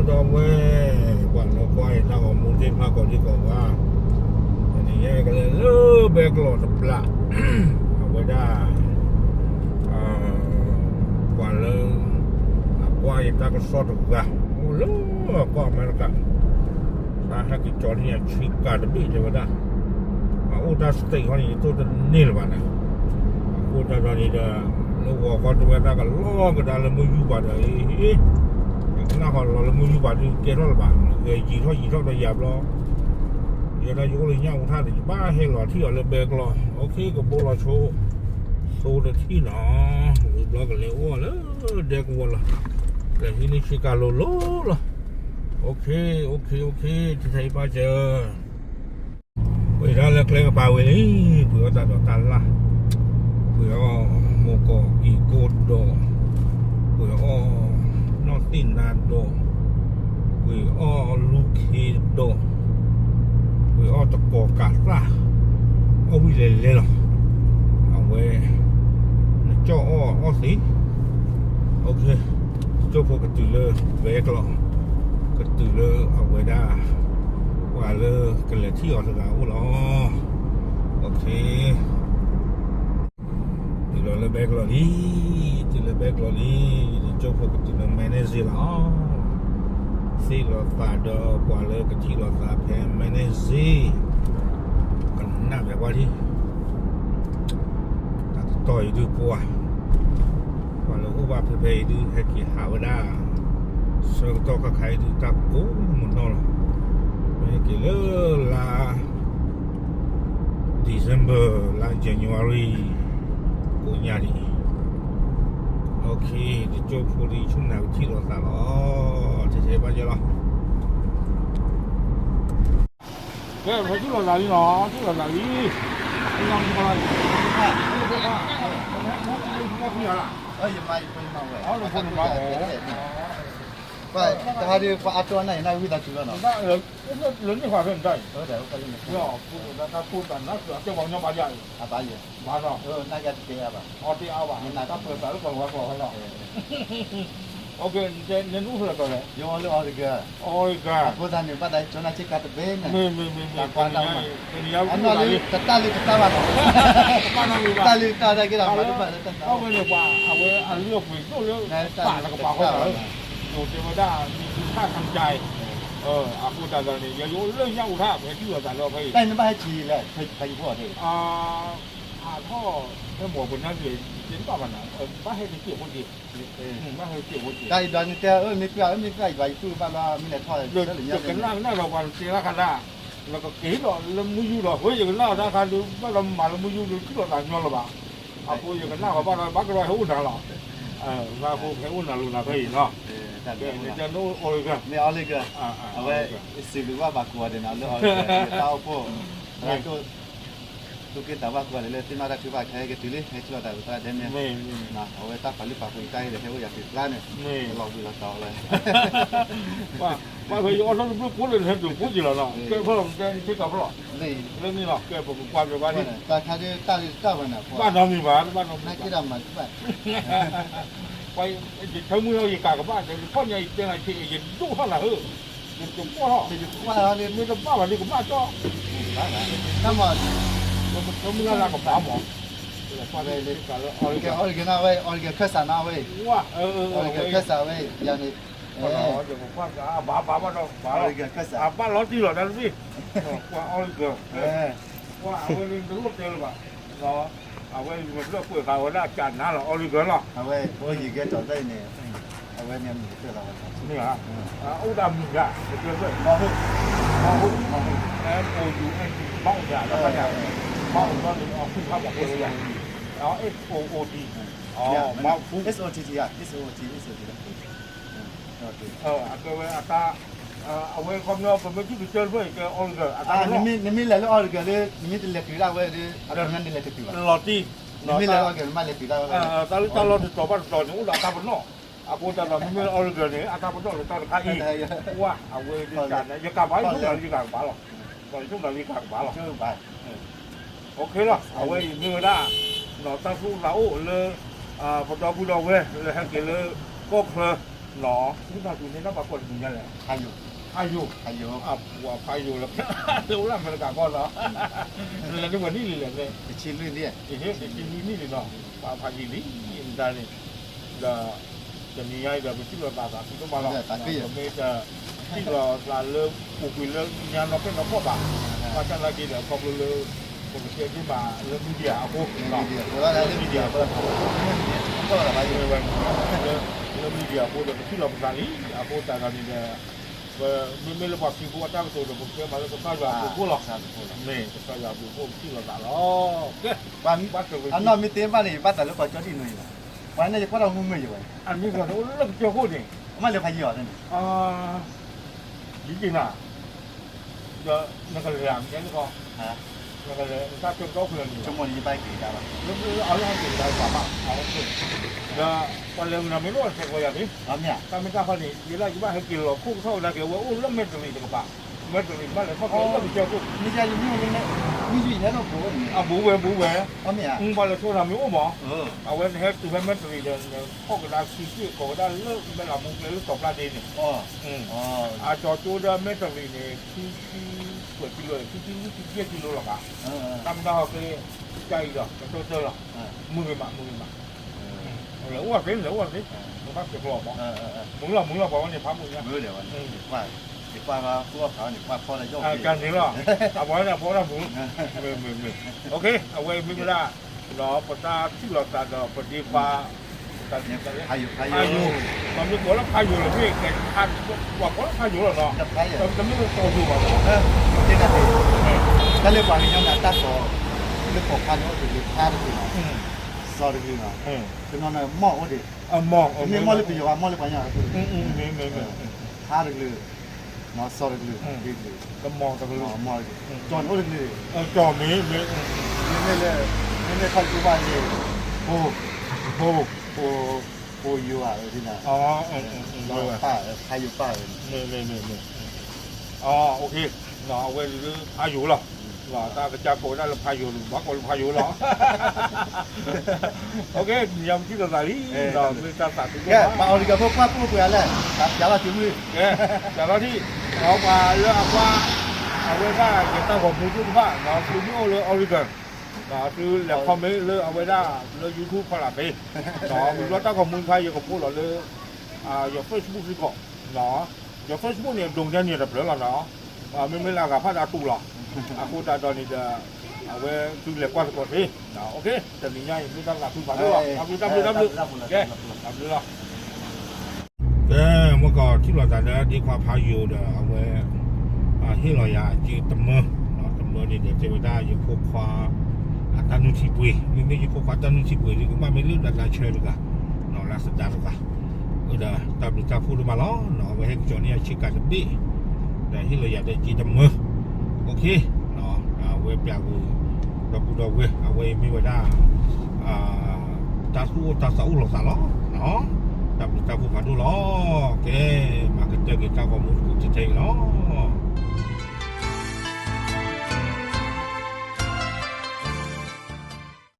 ဒီပုၢ်ဝဲၢ် ပှၤလၢကွၢ်ယတၢ်ဂီၤမူသ့ၣ်တဖၣ်ကိးဒံကိးဂၤ, တနံၤညါကလဲၤလၢဘဲကျိးတဘျီ, အဝဲဒၣ် ပှၤလၢ အကွၢ်ယတၢ်ကစီၣ်တဂၤ အိၣ်လၢကီၢ်အမဲရကၤ, တၢ်ဟဲက့ၤကၠီၤန့ၢ်အဆ့ကၤတဘ့ၣ်တဲဝဲဒၣ်, အအိၣ်တၢ် state ဃီန့ၣ် ယတိၢ်တန့ၢ်လၢၤဘၣ်န့ၣ်, အဃိတၢ်ဒီးန့ၣ်ဒီး လၢဂီၤခီတဲဝဲတၢ်ကလီကဒါလၢမုၢ်ယူၢ်ပၤဒီး ကနၣ်ဃီလီၤလၢမုၢ်ယူၢ်ပၤဒုးကဲထီၣ်လၢၤဘၣ်, ဂဲၤယံာ်ထီၣ်ယံာ်ထီၣ်ဒီးယၤဘျီ, ယဲဒၣ်ယအိၣ်လၢညၣ်အူထၣ်န့ၣ် ယဘၣ်ဟဲလီၤထံၣ်အီၤလၢဘဲကျိး, အိၣ်ခ့ကဘိလီၤဆိ ဆိတထံၣ်နီၤ, ဝံၤဘျီကလဲၤအိၣ်လၢဒဲကဝီၤလီၤ, လဲၤဟံးန့ၢ်ဆ့ကၤလိၤလိၤလီၤ, အိၣ်ခ့ အိၣ်ခ့ အိၣ်ခ့ ထံထံအံၤဘၣ်စၢၤ ပှ့ၤဒၣ်လၢကျဲကပၤဝံၤလံ, ပှ့ၤအီၣ်တၢ်ဒိးတၢ်လၣ်, ပှ့ၤအီၣ်မိၢ်ကီၢ်အံၤကိၢ်ဒိး, ပှ့ၤအီၣ်နီၢ်သ့ၣ်နါဒိး, ပှ့ၤအီၣ်လူခ့ဒိး, ပှ့ၤအီၣ်တကိးကးသၣ်, အီၣ်ဝံၤလဲၤလဲၤလီၤ, အဝဲ နကၠီၣ်အီၣ်အီၣ်သ့, အိၣ်ခ့, ကၠိဖိကတုၤလၢဘဲကျိး, ကတုၤလၢအဝဲဒၣ် ပှၤလၢကလဲၤထံၣ်အီၤတဂၤအိၣ်လီၤ, အိၣ်ခ့, တုၤလီၤလၢဘဲကျိးလံ, တုၤလၢဘဲကျိးလံ, ယကၠိဖိကတုၤလၢမဲန့ၣ်စ့လီၤ, သ့ၣ်လီၤသးဒီးပှၤလၢကထံၣ်လိာ်သးဖဲမဲန့ၣ်စ့, ကနၣ်ဖဲပှၤလံ တၢ်တတီၤအံၤဒုးပှၤ, ပှၤလၢအိၣ်ဘၣ်ဖဲဖဲအံၤဒုး ဟဲက့ၤဟးဝဲဒၣ် ဆၢကတီၢ်ခါခါအံၤဒုး တၢ်ကိးမုၢ်နီၢ်လီၤ, မ့ၢ်ဟဲက့ၤလၢလါ December လါ January ကိးညါဒ်အံၤ, အိၣ်ခ့, ယကၠိဖိဒုး ဆူနၤကထံၣ်လိာ်သးလီၤ, ထဲထဲဘၣ်ယဲလီၤ ကဲ ဖဲထံၣ်လိာ်သးလံနီၤ, ထံၣ်လိာ်သးလံ, အီ တဟါဒုး ပှၤအါတီအနၢ်အံၤ နၢ်ဝံသးစူၤလီၤနီၤ, လၢန့ၣ်ပှၤဖဲနတၢ်အံၤ, တၢ်ဖိတၢ်နါ အတဲပှၤကညီဘၣ်ယၤအံၤ, ဘၣ်နီၤ, နၢ်ကတဲအါဘၣ်, အီ တအါဘၣ်, နတၢ်ပၢၤသးလၢပှၤဝါကျိာ်နီၤ, နအိၣ်ဖဲလဲၣ်ကီးလဲၣ်, ယအိၣ်လၢ Oregon, Oregon, အဃိသတးန့ၣ် ဘၣ်သးကၠီနၢ်ဆ့ကၤတဘ့ၣ်န့ၣ်, မ့ၢ်မ့ၢ်မ့ၢ်မ့ၢ်, တၢ်ကွၢ်တၢ်မၤ, အနီၢ်လၢတတၢ်လၢတတၢ်ဘၣ်နီၤ, တၢ်လၢတတၢ်ဒၣ်က့ၤဒီး မၤတဘၣ်လၢတၢ်, အဝဲန့ၣ်ပှၤ အဝဲအလုၢ်အပှ့ၤဒိၣ်လၢ ပာ်လၢကပၤဃီဒီး, ယတဲဝဲဒၣ် မံၤသူထၣ်ခၢၣ်ကါအံၤ, အဃိသတးဒီးန့ၣ် ယယအိၣ်လၢညၣ်အူထၣ် ပဟဲထံၣ်လိာ်သးလၢဖဲအံၤ, တၢ်နဘၣ်ဟဲထံၣ်လဲၣ်, ဖဲယဖိအီၤတဲ, အါထီၣ် ဖဲမိၢ်ပှၤနါဒုး ယတဘၣ်ဘၣ်နၤ, ဘၣ်ဟဲတစဲးဖိက့ၤ, ဘၣ်ဟဲတစဲးဖိက့ၤ, တၢ်အံၤဒီးနတဲ အၢ မ့ၢ်ကွၢ် အၢ မ့ၢ်ကွၢ် ယဘၣ်ယပုၢ်ဘၣ်လီၤ မ့ၢ်လဲၤထီၣ်လၢလၢညါ, ယကနၣ်ကနၣ်ဒီးပှၤတတဲလၢခါဒၣ်, နကက့ၤဒီးလၢမုၢ်ယူၢ်ဒီး ဃိယကနၣ်အီၤတၢ်ခါဒုး ဘၣ်ဒီးမၤလၢမုၢ်ယူၢ်ဒုး ထံၣ်လိာ်သးညီလၢၤဘၣ်, အဃိယကနၣ်အီၤဘၣ်ဒီး ဘၣ်ကရီဟဲအိၣ်နၤလီၤ, ဘၣ်ဖိဟဲအိၣ်နၤလိၤနၤဖဲအံၤနီၤ, နအိၣ် Oregon, မ့ၢ် Oregon, အဝဲ စံးဘျုးဘၣ်ပှၤကိးဂၤဒဲးနီၤ လၢ Oregon တၢ်အိၣ်ဖှိၣ်, တၢ် သူၣ်က့သးပှၢ်ကိးဂၤဒဲးလၢသ့ၣ်နီၣ်တၢ်ထုကဖၣ်ခဲအံၤကတုၤလံ ဟဲထံၣ်လိာ်သးပသရၣ်ဒဲးန့ၣ်, အဝဲတၢ်ပာ်လုၢ်ပာ်ပှ့ၤတၢ်အံၤဒီးဟဲအိၣ်ယၤတုၤကျါန့ၣ်, လီၤဘှံးလီၤတီၤလီၤ, ဘၣ်ဖဲယအီၣ်ထီၣ်တဘျုးကိးလၢနဟဲတုၤကိးက့ၤလီၤနီၤ, ကဲဖျီလီၤ နတဲနထံကီၢ်ဖျီလီၤ, လၢန့ၣ်လီၤ ကဲပကကွၢ်က့ၤဘၣ်န့ၣ်, တၢ်ခါဒ်တၢ်လံတၢ်ဝဲန့ၣ် ဘၣ်နီတမံၤဘၣ် နက့ၤဒီးမၤတဘၣ် ပှၤယထၢမုၢ်လီၤယကးကဘၣ် တခီညါယတဲနၤဆံး ယဒိၣ်ထီၣ်နၤဧၢ, ယတကွၢ်ထီၣ်, မ့ၢ်တဘၣ်ဘၣ်ဒီးကမၣ်ကၠီ, တၢ်မၤ, ပကထၢမုၢ်လၢ်လၢကဘၣ်မး, ကဲ Oregon နီၤဝဲ Oregon ခၢၣ်စးနီၤဝဲ, Oregon ခၢၣ်စးဝဲ ယၤန့ၣ်, ယကကွၢ်ကဘၣ်ဘၣ်ဘၣ်ဒီးဘၣ်လီၤ, Oregon ခၢၣ်စး အဘၣ်လီၤတံၢ်လီၤတၢ်တဘ့ၣ်, ကွၢ် Oregon, ကွၢ်အဝဲန့ၣ်တလိၣ်တဲလၢၤဘၣ်, အဝဲယမ့ၢ်ဘျၢၣ်ကွဲးဃာ်ဝဲဒၣ်ကၠးနါလီၤ Oregon လီၤ, အဝဲအိၣ်ယံၤကဲထီၣ်သ့န့ၣ်, အဝဲန့ၣ်မ့ၢ်ကတၢၢ်လီၤဝဲ, မ့ၢ်ဧါ, အိၣ်ဒၣ်မုၢ်ဂၤ, ကတၢၢ်ဖျၢၣ်, Mount Hood, Mount Hood, M O U N T, Mount ယၤလီၤ, Mount လီၤန့ၣ် အဃုခါမီၤဖိလၢယၤ, H O O D, Mount Hood, S O T T, S O T T, S O T T, အကဲဝဲအတၢ်, အဝဲခီပညီ ပမ့ၢ်ထံၣ်ကတၢၢ်တဖျၢၣ်အံၤကဲ Oregon အတၢ်ပနီၣ်, နမ့ၢ်လဲၤလၢ Oregon လၢ နမ့ၢ်တလဲၤတုၤဒၣ်ဝဲဒီး အတၢ်ပနီၣ်နလဲၤတတုၤဘၣ်, လီၤတံၢ်, နမ့ၢ်လဲၤလၢ Oregon နဘၣ်လဲၤတုၤဒၣ်ဝဲ, တၢ်လၢတၢ်လီၢ်တတီၤဘၣ်တတီၤန့ၣ် အိၣ်ဒီးအတၢ်ပနီၣ်, အဃိသတးဒီး မ့မ့ၢ်လၢ Oregon န့ၣ် အတၢ်ပနီၣ်လၢတၢ်တခါအံၤ, ကွၢ် အဝဲဒၣ်ကၠးနါ ယကးဘၣ် ယဆိကမိၣ်လၢယကးကဘၣ်လီၤ, ယဆိကမိၣ်လၢယကးကဘၣ်လီၤ, အိၣ်ခ့လီၤ, အဝဲအံၤမ့ၢ်ဝဲဒၣ် တၢ်သူၣ်အိၣ်သးအိၣ်လၢ ပဒီပုၢ်ဒီဝဲၢ်လၢဟဲက့ၤလၢကီၢ်ချၢ နီၢ် မ့ၢ်တၢ်သူန့ၣ် တၢ်ပာ်ဖှိၣ်တမံၤညါလဲၣ်, ဖးယိၤ, ဖးယိၤ, အပှၤဖးယိၤလၢ လၢအိၣ်လၢအမဲရကၤကီၢ်နီၢ်, လၢနံၣ်ပှဲၤနံၣ်လံလဲၣ်, တဆံလွံၢ်နံၣ်လံနီၢ်, ပှၤဖးယံာ်လံ, မတၤန့ၣ်, ဒီး တနံၤညါအံၤဒီး ပထံၣ်လိာ်သးသးခုဒိၣ်မးလီၤ, ပမ့ၢ်တထံၣ်လိာ်သးလၢ ပူၤကွံာ်လၢညါနီၢ်ပဲၣ်နီၢ်ကီၢ်ဘၣ်, ဘၣ်ဆၣ်သနာ်က့ဒီး ခီဖျိလၢ ပကတဲသ့မးလၢ media အဃိ, media အဃိ, media အဃိ, လၢ media အဃိဒီး ပထံၣ်လိာ်ပသးလံ, အဃိသတးဒီးန့ၣ်ဒီး ပမ့မ့ၢ်လၢပှၤခရံာ်ဖိအတၢ်ကတိၤဒီး ပကတဲမးလၢကစၢ်ယွၤအဘျုးအဖှိၣ်လီၤ, မ့ၢ်ကစၢ်ယွၤအဘျုးအဖှိၣ် ပထံၣ်လိာ်သးလီၤ, ကဲ, အနီၢ်မ့ၢ်တ့ဘၣ်န့ၣ် ယဘၣ်သးလၢပှၤကၠီဒံၣ်နီၤအံၤလီၤ, ပှၤန့ၣ်ယကွၢ်ဒီးမုာ်မုာ်ယဝဲ, အမ့ၢ်ကအိၣ်လၢကစၢၢ်ခိၣ်န့ၣ်, အမ့ၢ်လဲၤဖးယံာ်အီၤန့ၣ် ယက့ၤနၤ, ဒီးနကလဲၤဧါ မ့ၢ်န့ၣ်ခီ, နကလဲၤ နတၢ်ဆၢကတီၢ်ဖဲလဲၣ်န့ၣ်, ဆိကမိၣ်န့ၣ် ယဘၣ်က့ၤဒၣ်ဘၣ်, အလီၢ်ဟဲက့ၤဒၣ်ဘၣ်ဘၣ်, ဒီးပှၤလဲၤဝံၤနၤမ့ၢ်လိၣ်ဆဲးကျိးယၤသ့, တၢ်မ့ၢ်တၢ်ဖဲန့ၣ် ယဲဒၣ်ယဘၣ်ဟဲက့ၤလီၤခိၣ်ကထီၣ်ဝဲဒၣ်က့ၤ အဝဲအိၣ်လၢမဲၢ်တရံးတကပၤ, မဲၢ်တရံးဘၣ်လဲၤထီၣ်က့ၤလၢကစၢၢ်ခိၣ်, မ့ၢ်ယၤယမ့ၢ်ဝဲ, မ့ၢ်ယဟဲထီၣ်ဘူးဝဲန့ၣ်, အဘူးဝဲဘူးဝဲ, ပှၤလဲၤဆိနၤမ့ၢ်အိၣ်မး, အဝဲနဟဲတုၤဖဲမဲၢ်တရံးဒီး နထီၣ်ကဒါခံစ့ၢ်ကီးဝဲဒၣ်လၢမဲၢ်လးမူကျဲလၢစီၤပျၢ်ဒ့န့ၣ် အကၠီကၠိဒီးမဲၢ်တရံးန့ၣ် ခံဆံပှဲၤကံလိ, ခံဆံလွံၢ်ဆံယဲၢ်ကံလိလီၤဘၣ်, တၢ်မုၢ်တၢ်ဟီၣ်က့ၤ ကၢ်အံၤဒီး ကတၢၢ်တၢၢ်လီၤ, မုာ်ဂ့ၤမး မုာ်ဂ့ၤမး, လဲၤအိၣ်သ့ လဲၤအိၣ်သ့, နဘၣ်က့ၤကျီၤမး, မုာ်လီၤ မုာ်လီၤ ပှၤဝဲန့ၣ်ဖးမုာ်ညါ, ယကွၢ်ဃုအီၣ်ဖးန့ၣ် ကွၢ်ဖီလၢယီၣ်ကန့ၣ်လီၤ, အပှၤဝဲန့ၣ်ဖီတၢ်မုာ်, မ့ၢ်မ့ၢ်မ့ၢ်, အဝဲမ့ၢ်ဝဲဒၣ် ပတၢ်ထံၣ်လိာ်သးဒီးပဒ့ခွါ, ဖးယိၤ, ဖးယိၤ, ပမ့ၢ်ကိးလၢဖးယိၤလီၤမ့ၢ်, ပှၤကိးလၢဖးယိၤလီၤနီၤ, တမ့ၢ်လၢတီၤယိၤဘၣ်, တၢ်လၢပှၤကညီန့ၣ် တၢ်ကိး, လၢကိးဖးန့ၣ်အိၣ်တကလုာ် ဖးတကလုာ်လီၤ, စီၤတကလုာ်လီၤ, တနီၤနီၤမီၢ်အိၣ်ဒံး, မ့ၢ်မီၢ်လၢပယီၤဘၣ် မီၢ်လၢပှၤကညီ, ဖးတကလုာ်, စီၤတကလုာ်, တမီၢ်တကလုာ်, ကၠီန့ၣ်အိၣ်တကလုာ်, ကၠီမ့ၢ်, မ့မ့ၢ်လၢ, မ့မ့ၢ်ခီၣ်တကူဘၣ်န့ၣ်, ဖိ, ဖိ, ဖိယိၤဧါ, ဖးယိၤပၢ်ဝဲန့ၣ်, အဝဲလၢဖးယိၤလီၤ, တၢ်ကစၢ်ကိးဝဲဒၣ်လၢဖးယိၤလီၤ ဘၣ်ကိးလၢဖးယိၤလီၤ, ယထံၣ်လိာ်သးလံ, မ့ၢ်တၢ်သးခုဒိၣ်မး, ပှၤအီၤတဂၤဖိကွၢ်ကိၣ်ပှဲၤအါလဲၣ်, ပျးလီၤထံမုၢ်, ပျးလီၤထံ, ပှၤလၢအကွၢ်, အဝဲဒၣ်ယတၢ်ဂီၤမူသ့ၣ်တဖၣ်, သုမ့ၢ်အိၣ်လၢ Oregon, သုလဲၤ comment လၢအဝဲဒၣ်လၢ YouTube ဖီလာ်သ့, ဝံၤဘျီတၢ်ဂီၤမူတခါ ယက post လီၤလၢ ယ Facebook စ့ၢ်ကီး, ယ Facebook န့ၣ် ဒိးန့ၢ်န့ၢ်တဖျၢၣ်လီၤနီၤ, မ့မ့ၢ်လၢအဂၤဖးဒၣ်တူၢ်လီၤ, အဃိသတးဒီးန့ၣ်ဒီး, အဝဲသုလဲၤကွၢ်သကိးသ့, တနံၤညါအံၤ မ့ၢ်တၢ်သးခုဖးဒိၣ်လီၤ, တၢ်ဘျုးတၢ်ဘျုးတၢ်ဘျုး, တၢ်ဘျုးလီၤ. ကဲ, မ့ၢ်ကီးထံၣ်လိာ်သးလၢဒ့ခွါဖးယိၤဒီးအဝဲ, ဟ့ၣ်လီၤယၤက့ၤတမၢ, တမၢန့ၣ်ဒီးတဲဝဲဒၣ်ယဖိခွါ, အတၢ်နုၢ်ထံပှ့ၤ, မ့မ့ၢ်ယဖိခွါတၢ်နုၢ်ထံပှ့ၤဒီး ကဘၣ်မ့ၢ်လၢဒၣ်တၢ်ဆၢတဂၤ, လၢသဒါတဂၤ, ဒီးတၢ်ဘျုးတၢ်ဖှိၣ်ဒိၣ်မးလီၤ, အဝဲဟဲက့ၤကၠီန့ၢ်အဆ့ကၤတဘ့ၣ်, ဒီးဟ့ၣ်လီၤယၤဒီးက့ၤတမၢ, OK, အဝဲပျးကဒီပုၢ်ဒီဝဲၢ် အဝဲအံၤမ့ၢ်ဝဲဒၣ် တၢ်သူၣ်အိၣ်သးအိၣ်လိာ်သးလီၤ, တၢ်ဘျုးတၢ်ဖှိၣ်ဖးဒိၣ်လီၤ, ကဲ, မၤကတၢၢ်က့ၤတၢ်ဂီၤမူတကူးထဲအံၤလီၤ.